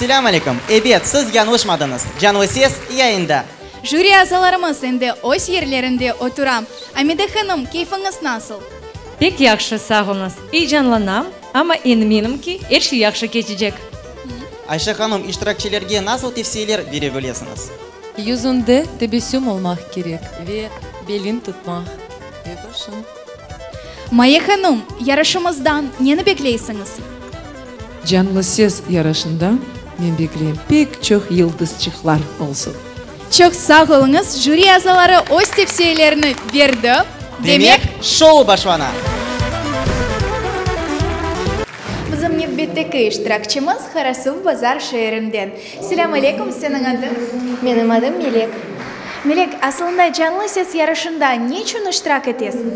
Selâm aleyküm! Ebet, siz yañlışmadıñız, Canlı Ses yayında. Jüri azalarımız endi öz yerlerinde otura. Amide hanım, keyfiñiz nasıl? Pek yahşı, sağ oluñız. Eyecanlanam, amma eminim ki, er şey yahşı keçecek. Ayşe hanım, iştirakçilerge nasıl tevsiyeler bere bilesiñiz? Yüzünde tebessüm olmaq kerek ve belin tutmaq ve başın. Maye hanım, yarışımızdan neni bekleysiñiz? Canlı ses yarışında men bekleyim pek çoq yıldızçıqlar olsun. Çoq sağ oluñız, jüri azaları öz tevsiyelerini berdi, demek. Şou başlana! Bizim nevbetteki iştirakçimiz Qarasuvbazar şeerinden. Selâm aleyküm, seniñ adıñ? Menim adım Melek. Melek, asılında Canlı ses yarışında neçün iştirak etesiñ?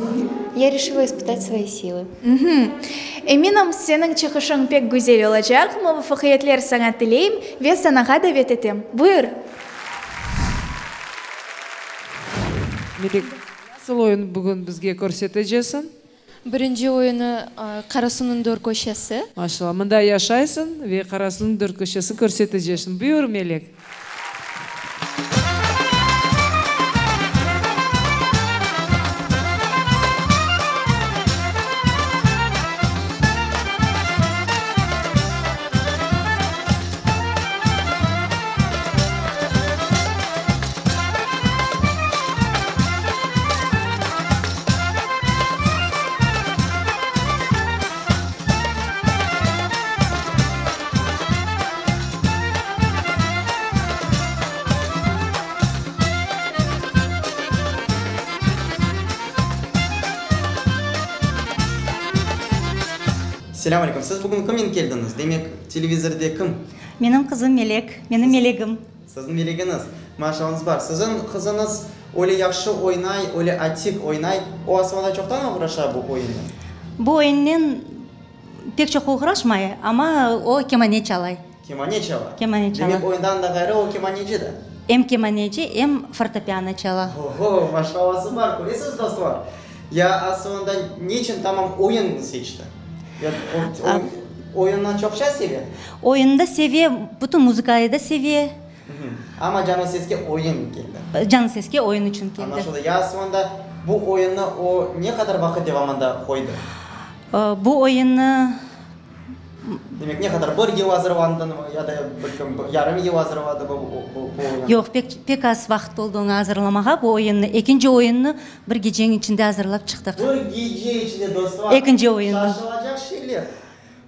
Ya reşila ispıtat svoi silı. Eminim, seniñ çıqışıñ pek güzel olacaq. Muvafaqiyetler saña tileyim ve sanağa davet etem. Buyur! Melek, nasıl oyun bugün bizge körsetecesiñ? Birinci oyunı Qarasuvnıñ dört köşesi. Maşallah, mında yaşaysıñ ve Qarasuvnıñ dört köşesini körsetecesiñ. Buyur, Melek! Selâm aleyküm. Siz bugün kimnen keldiñiz? Demek, televizorde kim? Menim qızım Melek, menim Melegim. Siziñ Melegiñiz. Maşallañız bar. Siziñ qızıñız öyle yahşı oynay, öyle atik oynay. O aslında çoqtan oğraşa bu oyunnen? Bu oyunnen Pek çoq oğraşmay, amma o kemane çalay. Kemane çala? Kemane çala. Demek, oyundan da ğayrı o kemaneci de? Em kemaneci, em fortepiano çala. Oho, maşallası bar, köresiz, dostlar. Ya asılında neçün tamam oyunnı seçti? Ya o oyunnı çoqça seve? Oyunnı da seve, bütün muzıkayı da seve. Amma canlı seske oyun keldi. Canlı seske oyun içün keldi. Añlaşıldı. Ya asılında bu oyunnı o ne qadar vaqıt devamında qoydı? Bu oyunnı. Demek, ne qadar? Bir yıl azırlandımı ya da belkim yarım yıl azırladı bu oyun? Yoq, pek, pek az vaqıt oldı oña azırlamağa bu oyunnı. Ekinci oyunnı bir geceniñ içinde azırlap çıqtıq. Bir gece içinde, dostlar! Ekinci oyunnı. Şaşılacaq şeyler.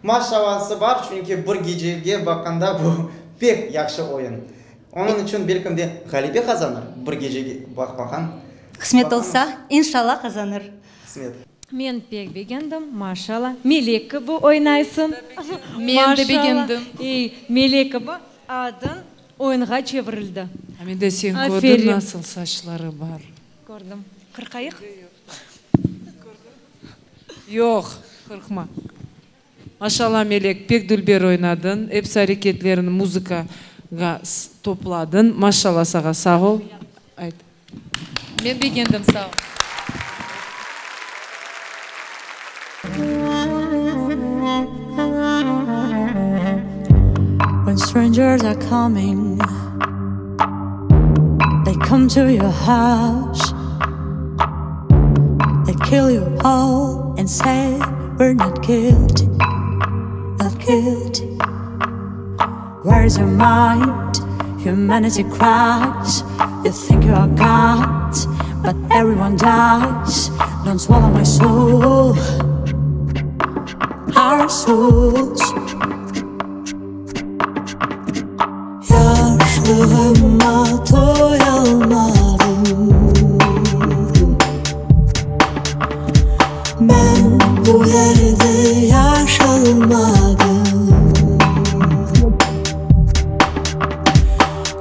Maşallası bar, çünki bir gecege baqqanda bu pek yahşı oyun. Onıñ içün belkim de ğalebe qazanır, bir gecege baqmağan. Qısmet olsa, inşallah qazanır. Qısmet. Men pek begendim, maşala, melek kibi oynaysıñ. Men de begendim. Ey, melek kibi adıñ oyunğa çevirildi. Amida, sen kördiñ nasıl saçları bar? Kördim. Qırqayıq? Yoq, qırqma. Maşallah, Melek, pek dülber oynadıñ, episi areketlerini muzıkağa topladıñ. Maşallah sağa, sağ ol. Ayt. Men begendim, sağ ol. When strangers are coming, they come to your house, they kill you all and say we're not guilty, not guilty. Where's your mind? Humanity cries. You think you are God, but everyone dies. Don't swallow my soul, our souls. Yaşlığıma toyalmadım Men bu yerde yaşalmadım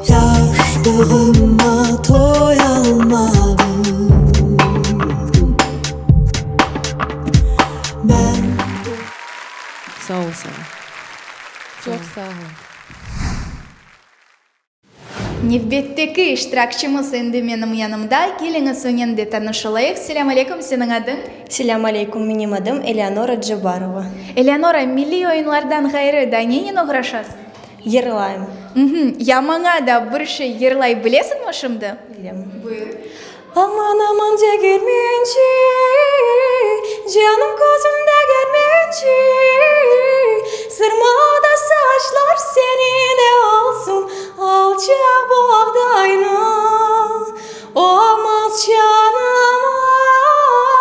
Yaşlığıma toyalmadım Men bu. Sağ ol saña. Çoq sağ ol. Nevbetteki iştirakçimiz endi menim yanımda. Keliñiz onen de tanış olayıq. Selâm aleyküm, seniñ adıñ? Selâm aleyküm, menim adım Eleonora Cebarova. Eleonora, milliy oyunlardan ğayrı daa nenen oğraşasıñ? Yırlayım. Ya maña da bir şey yırlay bilesiñmi şimdi? Bilem. Buyur. Aman, aman degirmenci, Canım közüm degirmenci, Sırmada saçlar seniñ de olsun, Alçaq boğdaynıñ. Olmaz, canım,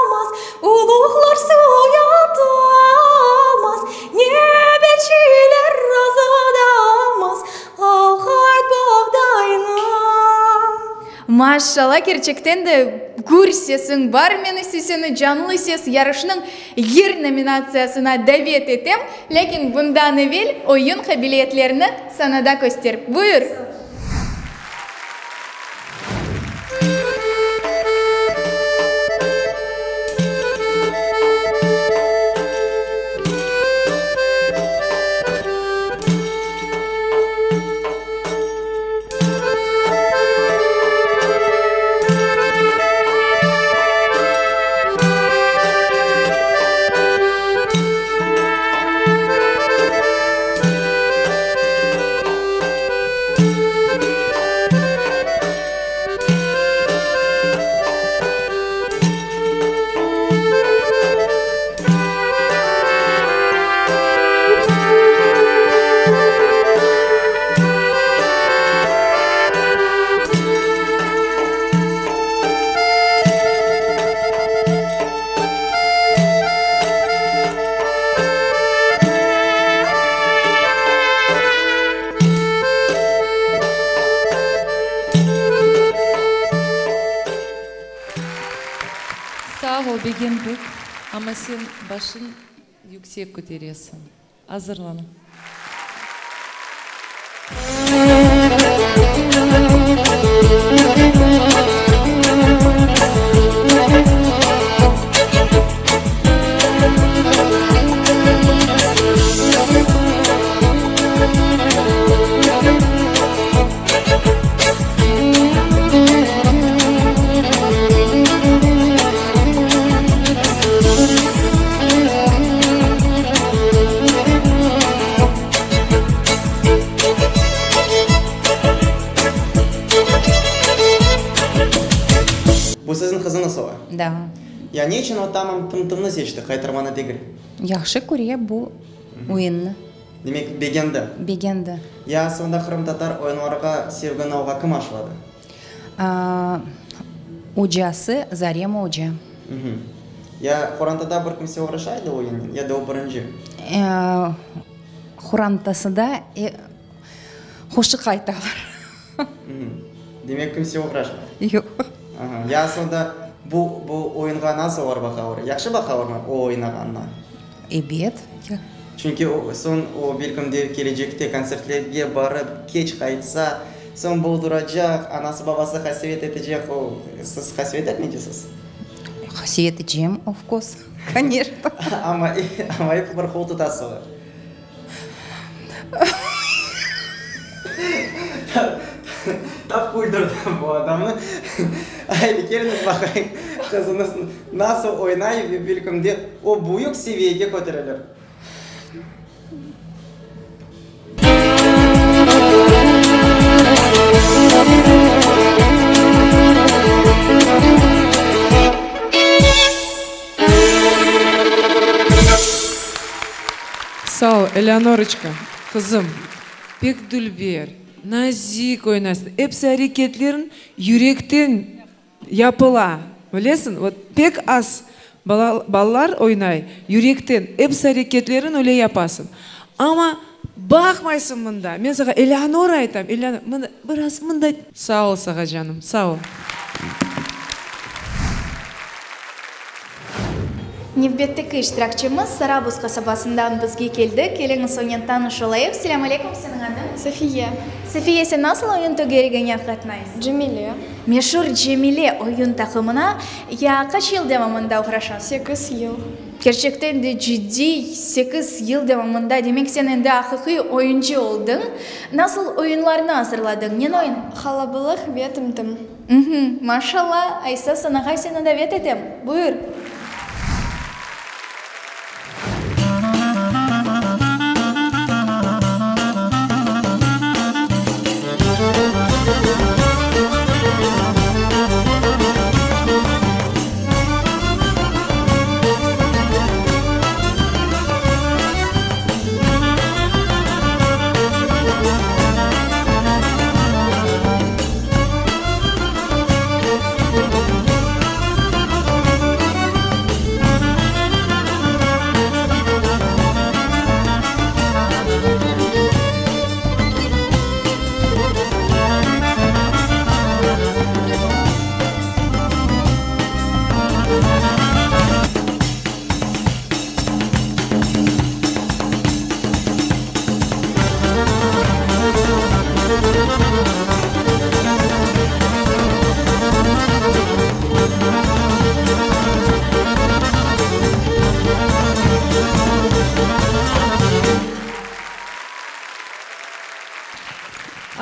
olmaz, Uluqlar suya tolmaz, Nebetçiler razı da olmaz, Al qayt boğdaynı. Maşallah, kerçekten de gür sesiñ bar, men ise seni Canlı ses yarışınıñ yır nominatsiyasına davet etem, lâkin bundan evel oyun qabiliyetlerini sanada köster. Buyur! Sağ ol, begendik, amma sen başın yüksek köteresiñ. Azırlan. Bu siziñ qızıñız ola? Da. Ya ne içün o tamam Tım-tımnı seçti, qaytarmanı degil? Yahşı köre bu oyunnı. Demek, begendi? Begendi. Ya sonda qırımtatar oyunlarğa sevgini oğa kim aşladı? Ocası Zarema oca. Ya qorantada bir kimse oğraşa edi oyunnen, ya da o birinci? Qorantasında qoşıq aytalar. Demek, kimse oğraşmay? Yoq. Ya sonda bu bu oyunğa nasıl olar baqalar? Yahşı baqalarmı o oynağanına? Ebet. Çünki soñ o, belkim de, kelecekte kontsertlerge barıp, keç qaytsa, soñ bolduracaq, anası-babası qasevet etecek, o, siz qasevet etmeycesiz? Qasevet etecem, of course, koneçno. Amma, amma ep bir qol tutasız. Tap küldürdim bu adamnı. Aydı, keliñiz baqayıq, qızıñız nasıl oynay ve belkim de o büyük seviyege köterilir. Sağ ol, Eleonoroçka, qızım, pek dülber, nazik oynaysıñ, episi areketleriñ yürekten yapıla, bilesiñ, vot, pek az balalar oynay yürekten, episi areketleriñ öyle yapasıñ, amma baqmaysıñ mında, men saña Eleonora aytam, Eleonora, mında, biraz mında. Sağ ol saña, canım, sağ ol. Nevbetteki iştirakçimiz Sarabuz qasabasından bizge keldi. Keliñiz onen tanış olayıq. Selâm aleykum, seniñ adıñ? Safiye. Safiye, sen nasıl oyun tögerigine qatnaysıñ? Cemile. Meşur Cemile oyun taqımına ya qaç yıl devamında oğraşasıñ? Sekiz yıl. Kerçekten de ciddiy, sekiz yıl devamında, demek sen endi aqiqiy oyuncı oldıñ. Nasıl oyunlarnı azırladıñ? Neni oyun? Halabalıq ve Tım-tım. Maşallah, aysa sanağa seni davet etem. Buyur.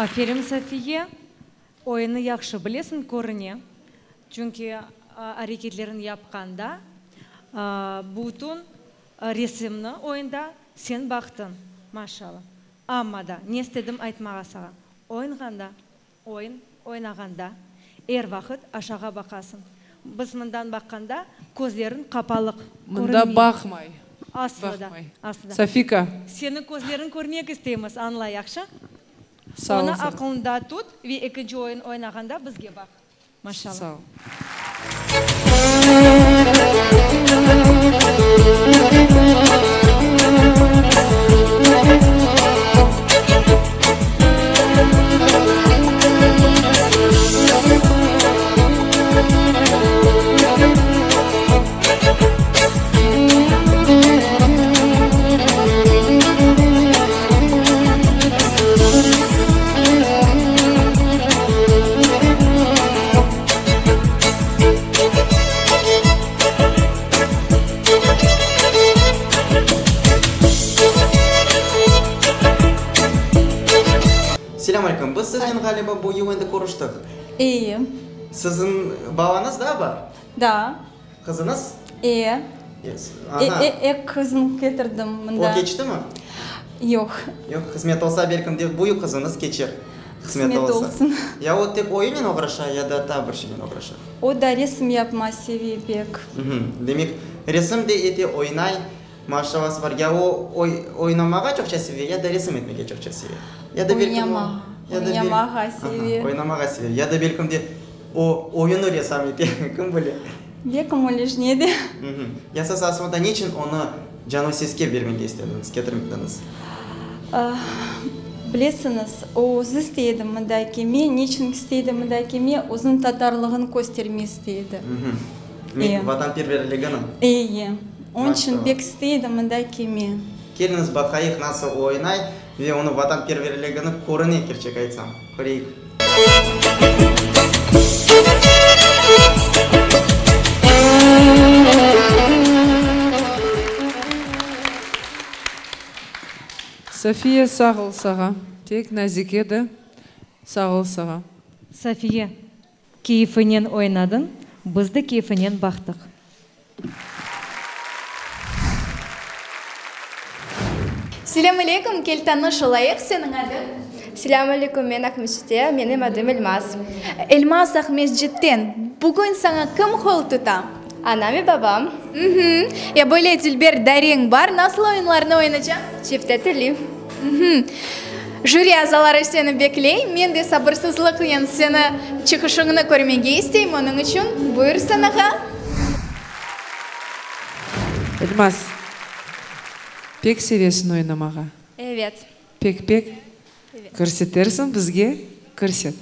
Aferin, Safiye, oyunnı yahşı bilesiñ, körüne. Çünki areketleriñ yapqanda bütün resimni oyunda sen baqtıñ. Maşallah. Amma da, ne istedim aytmağa saña, oyunğanda, oyun oynağanda er vaqıt aşağa baqasıñ. Biz mından baqqanda közleriñ qapalıq, Mında körünmey. baqmay. Aslı da, Baqmay. aslı da. Safika. Seniñ közleriñ körmek isteymiz, añla yahşı. Sağ ol Onı saña. aqlıñda tut ve ekinci oyun oynağanda bizge baq. Maşallah. Sağ ol. Selâm aleyküm. Biz siznen, ğaliba, bu yıl endi körüştik. İyi. Siziñ balañız da bar? Da. Qızıñız? E. Aha. Ek qızım ketirdim mında. O keçtimi? Yoq. Yoq, qısmet olsa, belkim de büyük qızıñız keçer. Qısmet olsun. Ya o tek oyunen oğraşa, ya da taa bir şeynen oğraşa? O da resim yapma seve pek. Demek, resim de ete, oynay, maşallası bar. Ya o oynamağa çoqça seve, ya da resim etmege çoqça seve? Ya da belkim o. Oynamağa seve. Oynamağa seve. Ya da belkim de o oyunı resam ete, kim bile. Belkim öyle de. Ya siz aslında niçün onı Canlı seske bermege istediñiz, ketirmediñiz? Bilesiñiz, o özü istey edi mında kelme. Niçün istey edi mında kelme? Özüniñ tatarlığını kösterme istey edi. Vatanperverligini. Eyi. Onıñ içün pek istey edi mında kelme. Keliñiz baqayıq, nasıl oynay ve onıñ vatanperverligini körüne, kerçek aytsam. Köreyik. Safiye sağ ol sağa pek nazik edi sağ ol sağa. Safiye, keyfinen oynadıñ, biz de keyfinen baqtıq. Selâm aleyküm, kel tanış olayıq, seniñ adıñ? Selâm aleyküm, men Aqmescitte, menim adım Elmaz. Elmaz Aqmescitten, bugün saña kim qol tuta? Anam ve babam. Mhmm, ya böyle dülber dareñ bar, nasıl oyunlarnı oynacaq? Çifte tilli. Mhmm, jüri azaları seni bekley, men de sabırsızlıqnen seni çıqışıñnı körmege isteyim, onıñ içün buyur sanağa. Elmaz, pek sevesiñ oynamağa? Evet. Pek-pek? Evet. Körsetersiñ bizge? Körset.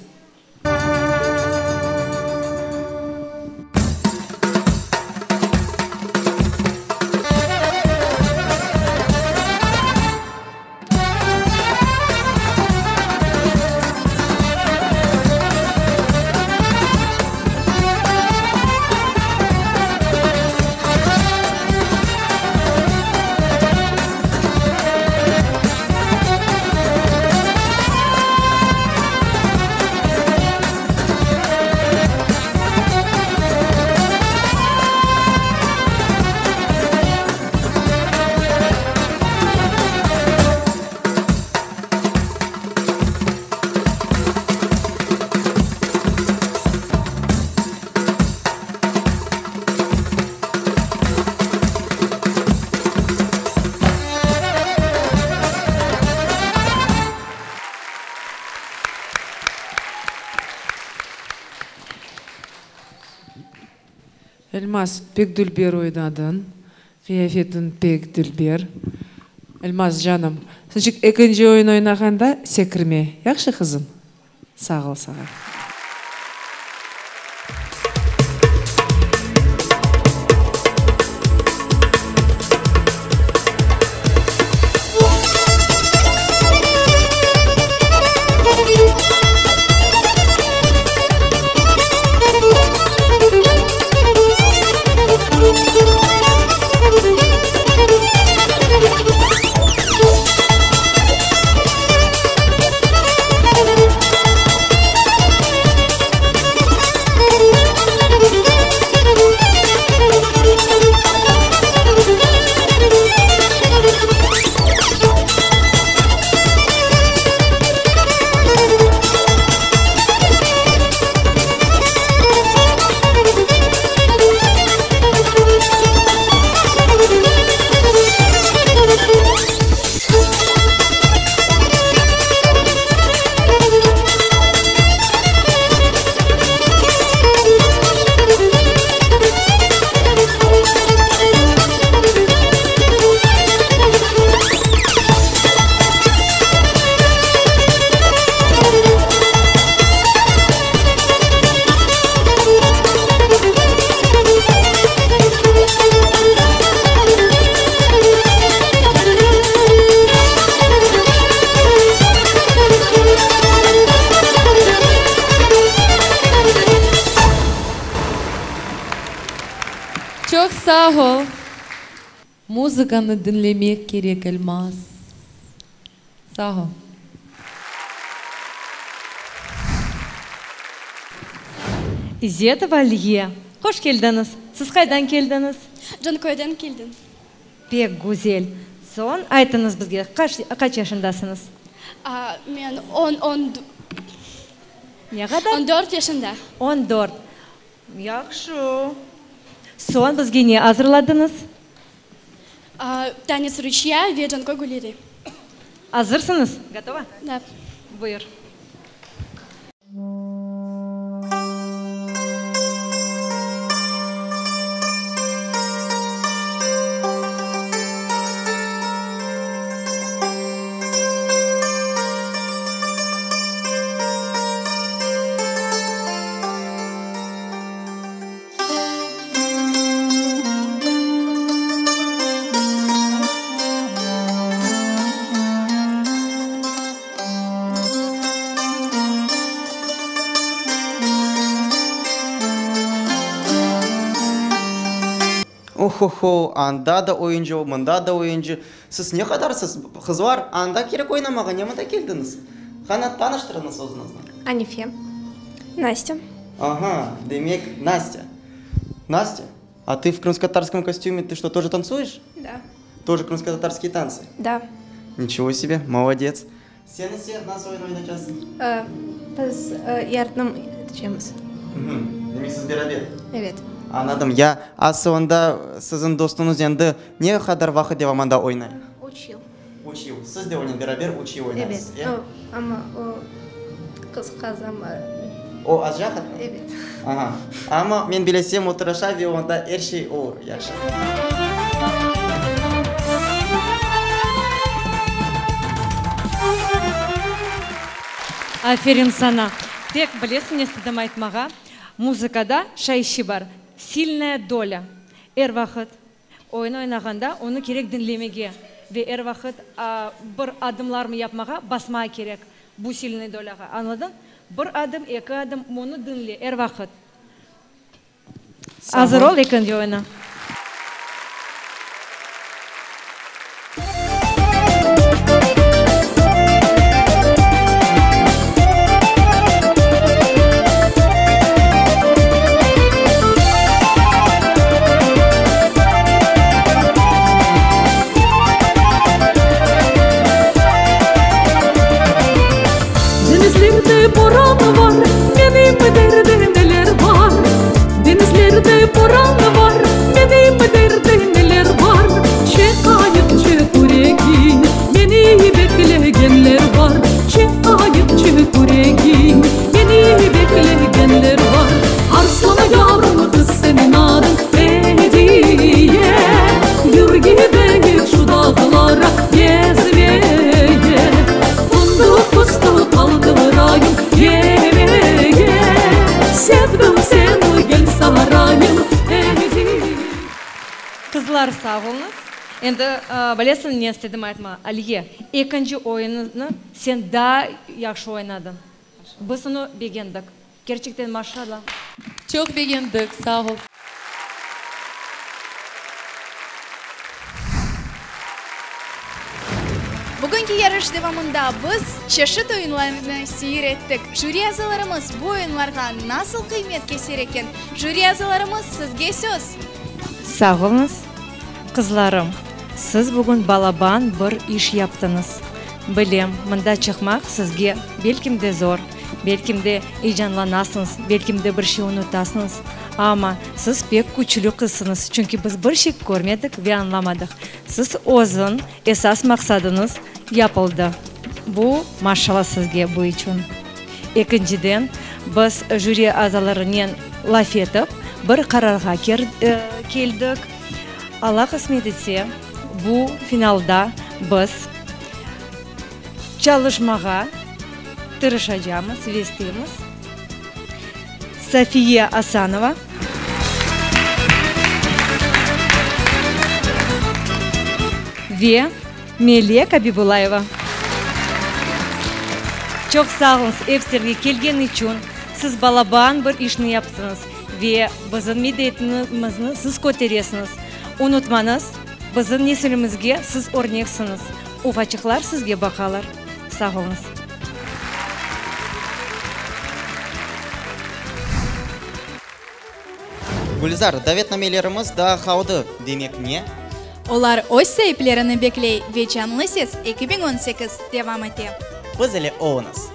Elmaz, pek dülber oynadıñ. Qıyafetiñ pek dülber. Elmaz, canım, sıçıq ekinci oyun oynağanda sekirme, yahşı, qızım? Sağ ol saña. Muzıkanı diñlemek kerek, Elmaz. Sağ ol. İzetova Aliye, hoş keldiñiz! Siz qaydan keldiñiz? Canköyden keldim. Pek güzel. Soñ aytıñız bizge, qaç yaşındasıñız? Men on, on. Ne qadar? 14 yaşında. 14. Yahşı. Soñ bizge ne azırladıñız? Tanets ruçya ve Canköy gülleri. Azırsıñız? Gotova? Da. Buyur. Oh-ho-ho, anda da oyuncı, mında da oyuncı. Siz ne qadarsız, qızlar, anda kerek oynamağa, ne mında keldiñiz? Qana, tanıştırıñız özüñizni. Anife. Nastya. Aha, demek, Nastya. Nastya, a ты в крымско-татарском костюме, ты что, тоже танцуешь? Да. Тоже крымско-татарские танцы? Да. Ничего себе, молодец. Sen ise nasıl oyun oynaycaqsıñ? Biz yardım etecemiz. Demek siz beraber? Evet. Añladım. Ya asılında siziñ dostuñız endi ne qadar vaqıt devamında oynay? Üç yıl. Üç yıl. Siz de onen beraber üç yıl oynaysız, e? Evet, amma o qız qazanmadı. O azca qatnay? Evet. Aha. Amma men bilesem, o tırışa ve onda er şey olur yahşı. Aferin saña. Pek bilesiñ ne istedim aytmağa, muzıkada şay işi bar, silnaya dolâ. Er vaqıt Oyun oynağanda onı kerek diñlemege ve er vaqıt bir adımlarmı yapmağa basmağa kerek bu silnıy dolâğa, añladıñ? Bir adım, eki adım, onı diñle er vaqıt. Azır ol ekinci oyuna. Deñizlerde boran bar, menim derde neler bar? Deñizlerde boran bar, menim derde neler bar? Çe qayıq, çe küregin, meni beklegenler bar. Çe qayıq, çe küregin, meni beklegenler bar. Arslan yavrum, qız seniñ adıñ Ediye, Yür gideyik şu dağlara gezmeye. Fındıq, fıstıq aldırayım yemege, Sevdim seni, gel sarayım, Ediye. Qızlar, sağ oluñız. Endi, bilesiñ, ne istedim aytmağa, Aliye, ekinci oyunnı sen daa yahşı oynadıñ. Biz onı begendik. Kerçekten, maşallah. Çoq begendik, sağ ol. Bugünki yarış devamında biz çeşit oyunlarnı seyir ettik. Jüri azalarımız bu oyunlarğa nasıl qıymet keser eken? Jüri azalarımız, sizge söz! Sağ oluñız, qızlarım, siz bugün balaban bir iş yaptıñız. Bilem, mında çıqmaq sizge belkim de zor, belkim de eyecanlanasıñız, belkim de bir şey unutasıñız, amma siz pek küçlü qızsıñız, çünki biz bir şey körmedik ve añlamadıq. Siz özüñ esas maqsadıñız yapıldı. Bu, maşallah sizge bu içün. Ekinciden, biz jüri azalarınen laf etip, bir qararğa keldik. Alla qısmet etse, bu finalda biz çalışmağa tırışacamız ve isteymiz. Safiye Asanova. Ve Melek Abibulayeva. Çoq sağ oluñız epslerge kelgen içün. Siz balaban bir işni yaptıñız ve bizim medeniyetimizni siz köteresiñiz. Unutmañız. Bizim nesilimizge siz örneksiñiz. Ufaçıqlar sizge baqalar. Sağ oluñız. Gülzar, davetnamelerimiz daa qaldı, demek ne? Olar öz saiplerini bekley ve Canlı ses 2018 devam ete. Biz ile oluñız!